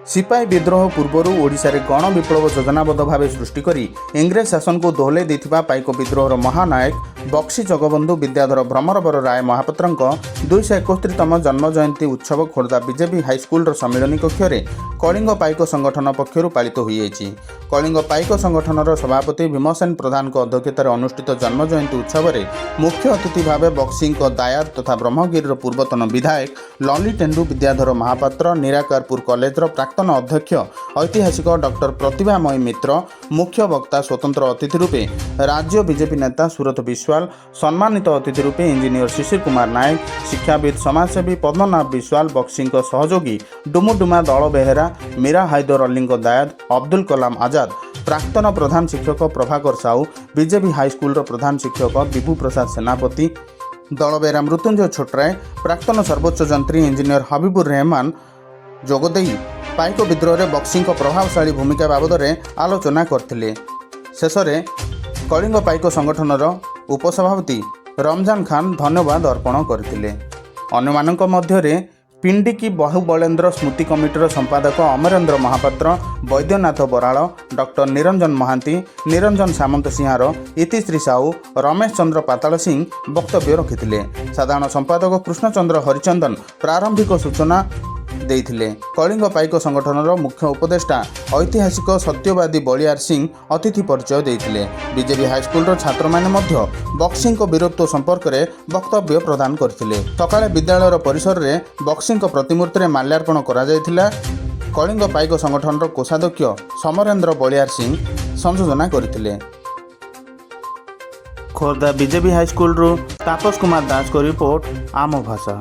ସିପାହୀ ବିଦ୍ରୋହ ପୂର୍ବରୁ ଓଡ଼ିଶାରେ ଗଣ ବିପ୍ଳବ ଯୋଜନାବଦ୍ଧ ଭାବେ ସୃଷ୍ଟି କରି ଇଂରେଜ ଶାସନକୁ ଦୋହଲାଇ ଦେଇଥିବା ପାଇକ ବିଦ୍ରୋହର ମହାନାୟକ ବକ୍ସି ଜଗବନ୍ଧୁ ବିଦ୍ୟାଧର ଭ୍ରମରବର ରାୟ ମହାପାତ୍ରଙ୍କ 271ତମ ଜନ୍ମ ଜୟନ୍ତୀ ଉତ୍ସବ ଖୋର୍ଦ୍ଧା ବିଜେବି ହାଇସ୍କୁଲର ସମ୍ମିଳନୀ କକ୍ଷରେ କଳିଙ୍ଗ ପାଇକ ସଂଗଠନ ପକ୍ଷରୁ ପାଳିତ ହୋଇଯାଇଛି। କଳିଙ୍ଗ ପାଇକ ସଂଗଠନର ସଭାପତି ଭୀମସେନ ପ୍ରଧାନଙ୍କ ଅଧ୍ୟକ୍ଷତାରେ ଅନୁଷ୍ଠିତ ଜନ୍ମ ଜୟନ୍ତୀ ଉତ୍ସବରେ ମୁଖ୍ୟ ଅତିଥି ଭାବେ ବକ୍ସିଙ୍କ ଦାୟାଦ ତଥା ବ୍ରହ୍ମଗିରିର ପୂର୍ବତନ ବିଧାୟକ ଲଲିଟେନ୍ଦୁ ବିଦ୍ୟାଧର ମହାପାତ୍ର, ନିରାକାରପୁର କଲେଜର ପ୍ରାକ୍ତନ ଅଧ୍ୟକ୍ଷ ଐତିହାସିକ ଡକ୍ଟର ପ୍ରତିଭାମୟୀ ମିତ୍ର ମୁଖ୍ୟ ବକ୍ତା, ସ୍ୱତନ୍ତ୍ର ଅତିଥି ରୂପେ ରାଜ୍ୟ ବିଜେପି ନେତା ସୁରଥ ବିଶ୍ୱାଳ, ସମ୍ମାନିତ ଅତିଥି ରୂପେ ଇଞ୍ଜିନିୟର ଶିଶିର କୁମାର ନାୟକ, ଶିକ୍ଷାବିତ୍ ସମାଜସେବୀ ପଦ୍ମନାଭ ବିଶ୍ୱାଳ, ବକ୍ସିଙ୍କ ସହଯୋଗୀ ଡୁମୁଡୁମା ଦଳ ବେହେରା, ମୀରା ହାଇଦର ଅଲ୍ଲୀଙ୍କ ଦାୟାଦ ଅବଦୁଲ କଲାମ ଆଜାଦ, ପ୍ରାକ୍ତନ ପ୍ରଧାନ ଶିକ୍ଷକ ପ୍ରଭାକର ସାହୁ, ବିଜେବି ହାଇସ୍କୁଲର ପ୍ରଧାନ ଶିକ୍ଷକ ବିଭୁ ପ୍ରସାଦ ସେନାପତି, ଦଳବେହେରା ମୃତ୍ୟୁଞ୍ଜୟ ଛୋଟରାୟ, ପ୍ରାକ୍ତନ ସର୍ବୋଚ୍ଚ ଯନ୍ତ୍ରୀ ଇଞ୍ଜିନିୟର ହବିବୁର ରେହମାନ ଯୋଗଦେଇ ପାଇକ ବିଦ୍ରୋହରେ ବକ୍ସିଙ୍କ ପ୍ରଭାବଶାଳୀ ଭୂମିକା ବାବଦରେ ଆଲୋଚନା କରିଥିଲେ। ଶେଷରେ କଳିଙ୍ଗ ପାଇକ ସଂଗଠନର ଉପସଭାପତି ରମଜାନ ଖାନ ଧନ୍ୟବାଦ ଅର୍ପଣ କରିଥିଲେ। ଅନ୍ୟମାନଙ୍କ ମଧ୍ୟରେ ପିଣ୍ଡିକି ବାହୁବଳେନ୍ଦ୍ର ସ୍ମୃତି କମିଟିର ସମ୍ପାଦକ ଅମରେନ୍ଦ୍ର ମହାପାତ୍ର, ବୈଦ୍ୟନାଥ ବରାଳ, ଡକ୍ଟର ନିରଞ୍ଜନ ମହାନ୍ତି, ନିରଞ୍ଜନ ସାମନ୍ତସିଂହାର, ଇତିଶ୍ରୀ ସାହୁ, ରମେଶ ଚନ୍ଦ୍ର ପାତାଳ ସିଂ ବକ୍ତବ୍ୟ ରଖିଥିଲେ। ସାଧାରଣ ସମ୍ପାଦକ କୃଷ୍ଣଚନ୍ଦ୍ର ହରିଚନ୍ଦନ ପ୍ରାରମ୍ଭିକ ସୂଚନା ଦେଇଥିଲେ। କଳିଙ୍ଗ ପାଇକ ସଂଗଠନର ମୁଖ୍ୟ ଉପଦେଷ୍ଟା ଐତିହାସିକ ସତ୍ୟବାଦୀ ବଳିଆର ସିଂ ଅତିଥି ପରିଚୟ ଦେଇଥିଲେ। ବିଜେବି ହାଇସ୍କୁଲର ଛାତ୍ରମାନେ ମଧ୍ୟ ବକ୍ସିଙ୍କ ବୀରତ୍ୱ ସମ୍ପର୍କରେ ବକ୍ତବ୍ୟ ପ୍ରଦାନ କରିଥିଲେ। ସକାଳେ ବିଦ୍ୟାଳୟର ପରିସରରେ ବକ୍ସିଙ୍କ ପ୍ରତିମୂର୍ତ୍ତିରେ ମାଲ୍ୟାର୍ପଣ କରାଯାଇଥିଲା। କଳିଙ୍ଗ ପାଇକ ସଂଗଠନର କୋଷାଧ୍ୟକ୍ଷ ସମରେନ୍ଦ୍ର ବଳିଆର ସିଂ ସଂଯୋଜନା କରିଥିଲେ। ଖୋର୍ଦ୍ଧା ବିଜେବି ହାଇସ୍କୁଲରୁ ତାପସ କୁମାର ଦାସଙ୍କ ରିପୋର୍ଟ, ଆମ ଭାଷା।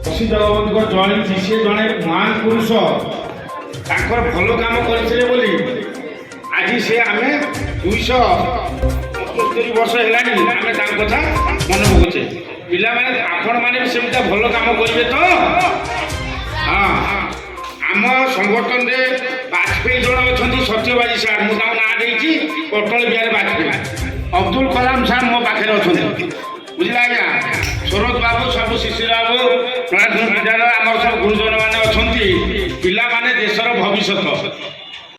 ବକ୍ସି ଜଗବନ୍ଧୁଙ୍କ ଜୟନ୍ତୀ, ସିଏ ଜଣେ ମହାନ ପୁରୁଷ। ତାଙ୍କର ଭଲ କାମ କରିଥିଲେ ବୋଲି ଆଜି ସେ ଆମେ 275 ବର୍ଷ ହେଲାଣି ଆମେ ତାଙ୍କ କଥା ମନେ ପକାଉଛେ। ପିଲାମାନେ, ଆପଣମାନେ ବି ସେମିତିଆ ଭଲ କାମ କରିବେ ତ? ହଁ, ଆମ ସଂଗଠନରେ ବାଜପେୟୀ ଜଣେ ଅଛନ୍ତି, ସତ୍ୟବାଦୀ ସାର୍, ମୁଁ ତାଙ୍କ ନାଁ ଦେଇଛି ଅଟଳ ବିହାରୀ ବାଜପେୟୀ। ଅବଦୁଲ କଲାମ ସାର୍ ମୋ ପାଖରେ ଅଛନ୍ତି, ବୁଝିଲେ ଆଜ୍ଞା? ସରୋଜ ବାବୁ, ସବୁ ଶିଶିର ବାବୁ, ପ୍ରଣାମ ବିଦ୍ୟାଳୟ ଆମର ସବୁ ଗୁରୁଜନ ମାନେ ଅଛନ୍ତି। ପିଲାମାନେ ଦେଶର ଭବିଷ୍ୟତ।